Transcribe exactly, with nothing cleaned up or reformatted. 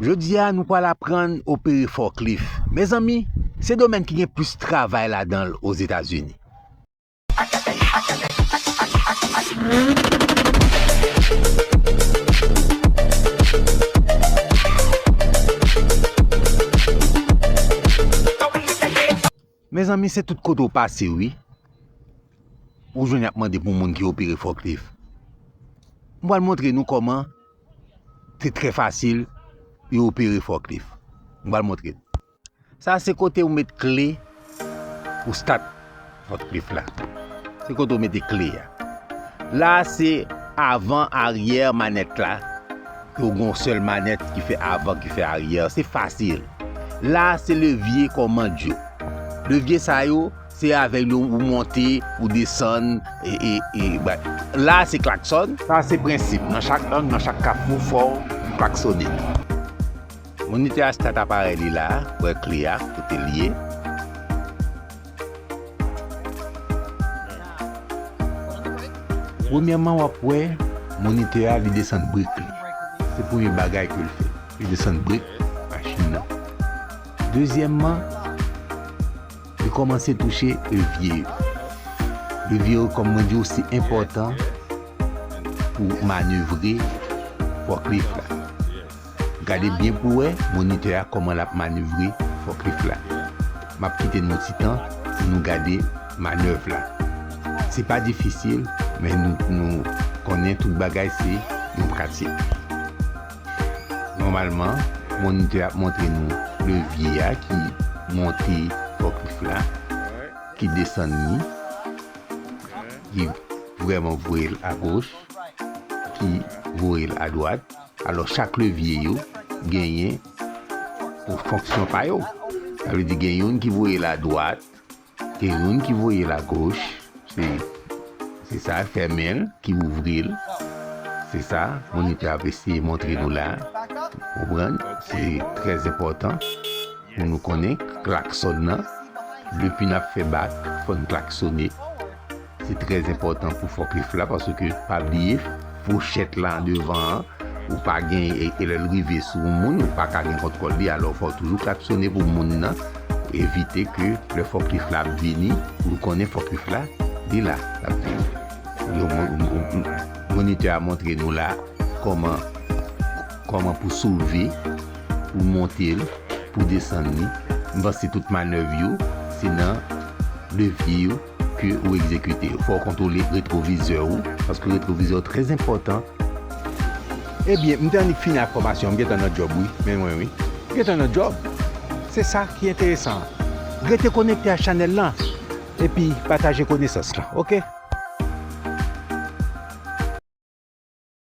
Jodi a, nou pral aprann opere fòklif. Mezanmi, se domèn ki gen plis travay ladan l Ozetazini. Mezanmi, se tout kote w pase, wi. Ou jwenn y ap mande pou moun ki opere fòklif. M pral montre nou kòman se trè fasil pou yo opere fòklif. M pral montre nou. Sa se kote ou met kle pou start fòklif la. Se kote ou mete kle a. La se avan aryè manèt la. Ke w gen yon sèl manèt ki fè avan, ki fè aryè. Se fasil. La se levye kòmand yo. Levye sa yo, se avèk yo ou monte, ou desann, e, e, e, ba, la se klaksòn. Sa se prensip. Nan chak ang, nan chak kafou, fò w klaksonnen. Monitè a start aparèy li la, wè kle a, kote l ye. Premyèman, w ap wè monitè a, li desann brik li. Se premye bagay ke l fè. Li desann brik machin nan. Dezyèmman, li kòmanse touche levye yo. Levye yo, kòm mwen di w, se enpòtan pou manevre fòklif la. Gade byen pou wè monitè a kòman l ap manevre fòklif la. M ap kite nou ti tan pou nou gade manèv la. Se pa difisil, men nou, nou konnen tout bagay se yon pratik. Nòmalman, monitè a ap montre nou levye a ki monte fòklif la, ki desann li, ki vrèman voye l agoch, ki voye l adwat. Alò, chak levye yo genyen pou fonksyon pa yo. Sa vle di gen youn ki voye l adwat, gen youn ki voye l agoch. Se, se sa, fèmen l ki ouvri l. Se sa, monitè a ap eseye montre nou la. Konprann? Se trè enpòtan pou nou konnen klaksòn nan. Depi n ap fè bak, fò n klaksonnen. Se trè enpòtan pou fòklif la, paske pa bliye, fouchèt la devan an, ou pa gen, e, e lè l rive sou yon moun, ou pa ka gen kontwòl li, alò fò w toujou klaksonnen pou moun nan evite ke lè fòklif la ap vini, ou konnen fòklif la, li la, l ap vini. Yo, mo-, mo-, mo-, monitè a montre nou la kòman, kòman pou soulve, pou monte l, pou desann li. M panse tout manèv yo, se nan levye yo ke ou egzekite yo. Fò w kontwole retwovizè ou, paske retwovizè ou trè enpòtan. Ebyen, m te annik fini ak fòmasyon, m gentan nan djòb, wi. Men mwen, wi. M gentan nan djòb. Se sa ki enteresan an. Rete konekte a chanèl lan, epi pataje konesans lan, oke?